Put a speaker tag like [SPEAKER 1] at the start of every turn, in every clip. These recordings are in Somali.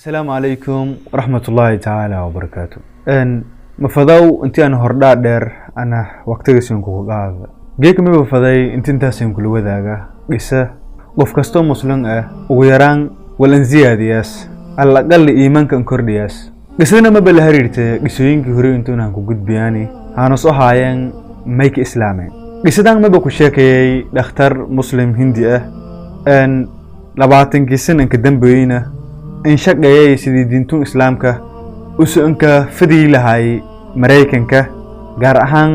[SPEAKER 1] Asalaamu calaykum waraxmatullaahi tacaala wabarakaatu. Mafadow intii aan hordhaa dheer ana waqtigiisin kugu qaada, geeka maba faday inti intaasin kula wadaaga qisa qof kastoo muslim ah ugu yaraan walan ziyaadiyaas, alaqali iimaankan kordhiyaas. Qisadana maba la xiriirtay qisooyinkii hore intuunaan ku gudbiyaani haana soo haayeen mayka islaameen. Qisadan maba ku sheekayay dhakhtar muslim hindi ah 20kii sananka dambeeyeyna in shaqeeyay sidii diintun islaamka usu inka fidii lahay Maraykanka, gaar ahaan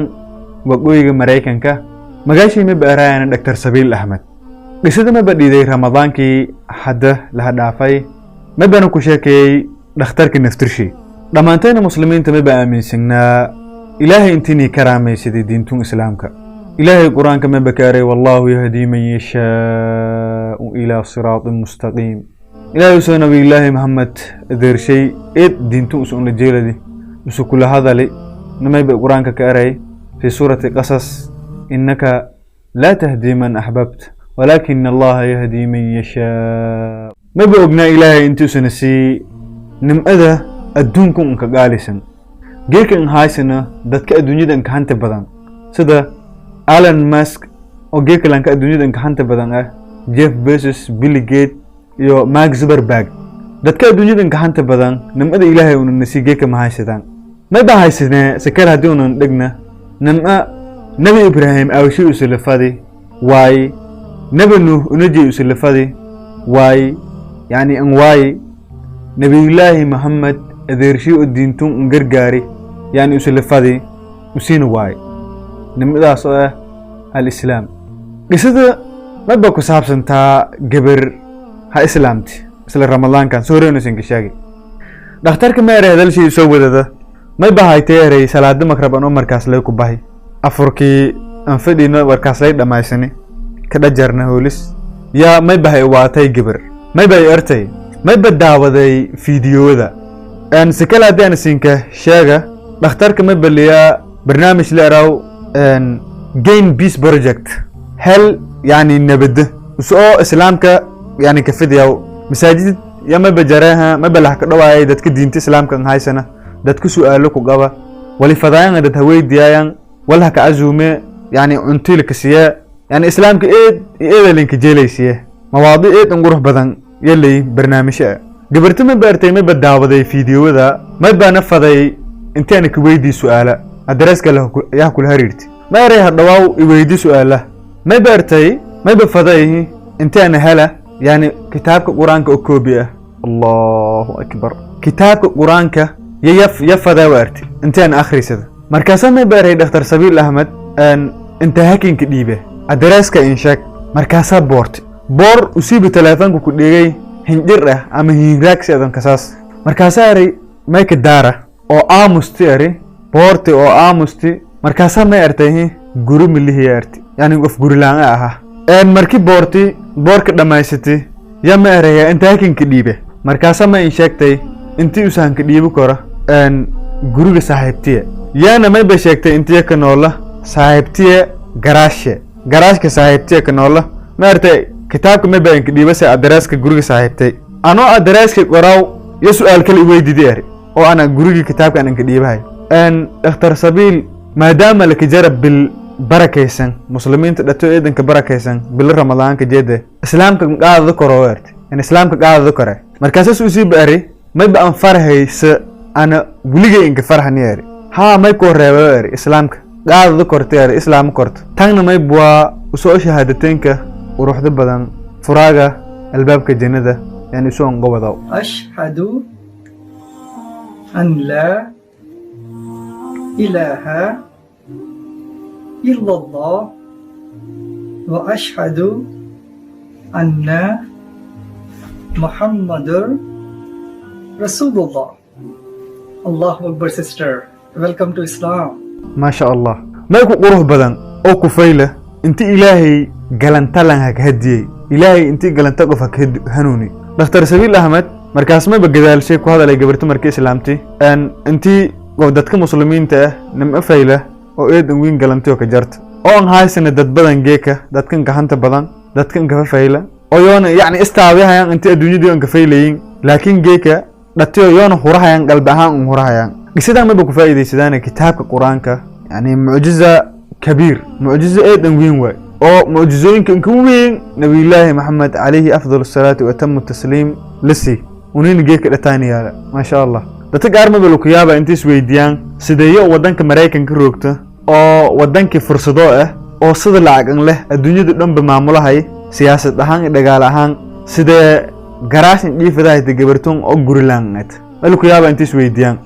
[SPEAKER 1] waqooyiga Maraykanka. Magaashii maba araayana Dr. Sabiil Axmed. Qisada maba dhiiday Ramadaankii hadda laha dhaafay, mabana ku sheekeeyey dhakhtarka naftirshi. Dhammaantayna muslimiinta maba aaminsanaa Ilaahay intiinii karaamay sidii diintun islaamka. Ilaahay qur-aanka maba ka aray: "Wallaahu yahdii man yashaau ilaa siraatin mustaqiim." Ilaahay usoo nabiyullaahi Maxamed adeershay eed diintun usu una jeeladi usu kula hadali namayba qur-aanka ka aray fi suurati Qasas: "Innaka laa tahdii man axbabt, walaakina Allaha yahdii man yashaa." Maba ognaa Ilaahay intuusana sii nimcada adduunka unka qaalisan geerka in haysana dadka adduunyada inka hanta badan, sida Elon Musk oo geerka lanka adduunyada inka hanta badan ah, Jeff Bezos, Bill Gates iyo Mark Zuckerberg. Dadka adduunyada inka hanta badan nimcada Ilaahay una nasii geerka ma haysadaan. Mayba haysanee sakar haddii unan dhigna nimco Nebi Ibraahim awshi usulafadi waay, Nebi Nuh unaji usulafadi waay, yacni an waay Nabiyullaahi Maxamed adeershii oo diintun un gargaari, yani usulafadi usiina waay, nimcadaas oo ah alislaam. Qisada maba ku saabsantaa gabar ha islaamti isla Ramadaankan soo horeynusan ka sheegay. Dhakhtarka ma eray hadalshii soo wadada may bahaytay eray salaada magrab anoo markaas lay ku bahi afurkii aan fadhino markaas lay dhammaysani ka dhajarna hoolis yaa may bahay waatay gabar may bay ertay may ba daawaday fiidiyowada si kale. Haddii aan siinka sheega, dhakhtarka ma baliyaa barnaamij la eraw Gain Peace Project, hel yani nabadda usoo islaamka yani ka fidiyaw masaajid ya ma bajareha ma balax ka dhawaayay dadka diinta islaamka an haysana, dadka su'aalo ku qaba wali fadaayan dad haweydiyayan walha ka azuume, yani cunto la kasiye, yani islaamka eed eedalinka jeelaysiye mawaadiic eed un qurux badan yalay barnaamijyo ah. Gabarta ma baartay ma badaawaday fiidiyowada, ma baana faday intaana ka weydii su'aala adreeska yaa kula xiriirti. Ma eray hadhawaaw i weydii su'aala. Ma baartay ma bafaday intaana hela yani kitaabka qur-aanka oo koobi ah. Allahu akbar! Kitaabka qur-aanka ya ya fadaa waarti intaana akhrisada. Markaasaa ma baaray Dhakhtar Sabiil Ahmed inta hakinka dhiibe adreeska in sheeg. Markaasaa boorti boor usiiba teleefoonka ku dhigay hinjir ah ama hinraagsi adan kasaas. Markaasaa eray mayka daara oo aamusti eri boorti oo aamusti. Markaasaa may ertay guri milihiya erti, yani qof guri laan ahaa. Markii boorti boorka dhammaysati ya ma eraya inta hakinka dhiibe. Markaasaa ma in sheegtay intii usahanka dhiibi karo guriga saaxiibtiye yaana may ba sheegtay intiya ka noola saaxiibtiye garaashe, garaashka saaxiibtiye ka noola. Ma ertay kitaabka may ba inka dhiibase adreeska guriga saaxiibtay anoo adreeska qoraw yo su'aal kale iweydidi eri oo ana gurigii kitaabka aan inka dhiibahay. Dhakhtar Sabiil maadaama laka bil barakaysan muslimiinta dhato eedanka barakaysan bilo Ramadaanka jeede islaamka qaadada koro erti in islaamka qaadada kore. Markaasaas usii baari mayba aan farahaysa ana weligay inka farxani eri haa may koo reebo eri islaamka qaadada korta eri islaama korta tagna may waa usoo shahaadateynka quruxda badan furaaga albaabka jannada yani usoo anqobadaw.
[SPEAKER 2] أشهد أن لا إله إلا الله وأشهد أن محمد رسول الله. الله أكبر, sister. Welcome to Islam.
[SPEAKER 1] Maasha Allah! May ku qurux badan oo ku fayla inti Ilaahay galantalan ha ka hadiyey, Ilaahay intii galanta qof ha ka hanuuni. Dhakhtar Sabiil Ahmed markaas mayba gadaalshay ku hadalay gabarta markii islaamti intii qof dadka muslimiinta ah nimco fayla oo eedan weyn galanti oo ka jarta oo aan haysana dad badan geeka dadkan gahanta badan dadkan kafa fayla oo yoona yacni istaabihayaan intii adduunyadii aan ka faylayin, laakiin geeka Dhatiyo yoona hurahayaan, qalbi ahaan un hurahayaan. Qisadan maba ku faa'iidaysadaana kitaabka Qur-aanka, yani mucjiza kabiir, mucjizo eedan weyn waay, oo mucjizooyinka inka weyn Nabiyullaahi Maxamed calayhi afdal asalaatu watamu tasliim lasi unina geedka dhataani yaala. Maasha Allah, dadka qaar maba laku yaaba inta isweydiiyaan sideeyo wadanka Maraykanka roogta, oo wadankii fursado ah oo sida lacag an leh adduunyada dhanba maamulahay siyaasad ahaan iyo dhagaal ahaan, sidee garaashin dhiifadahayta gabartoon oo gurilaaned? Malaku yaaba inta isweydiiyaan.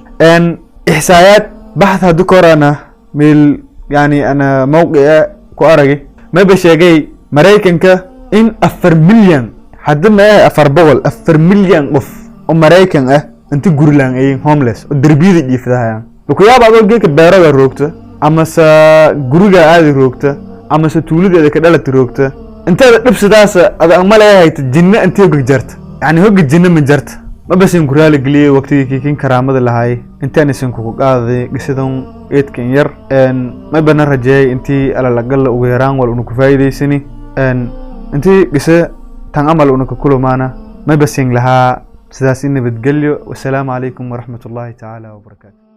[SPEAKER 1] Ixsaayaad baxth hadda korana meel, yani ana mawqica ku aragay, maba sheegay Maraykanka in 4 milyan hadda ma ah, 400, 4 milyan qof oo Maraykan ah inta gurilaan ayin, homeless oo derbiyada jiifdahayaan. Laku yaaba adoo geedka beerada roogta, amase guriga aadi roogta, amase tuuladeeda ka dhalata roogta, intaada dhibsadaasa ada ma leehayta jinne intee hogga jarta, yani hogga jinne ma jarta. Ma basin ku raali geliyey waqtigii kiikin karaamada lahaay intaan isin kugu qaaday qisadan eedkan yar. Ma bana rajeeyay intii alalagalla ugu yaraan wal una ku faa'iidaysani. Intii qise tan amal una ka kulumaana, ma basin lahaa sidaas in nabadgelyo. Wasalaamu calaykum waraxmat ullaahi tacaala wabarakaatu.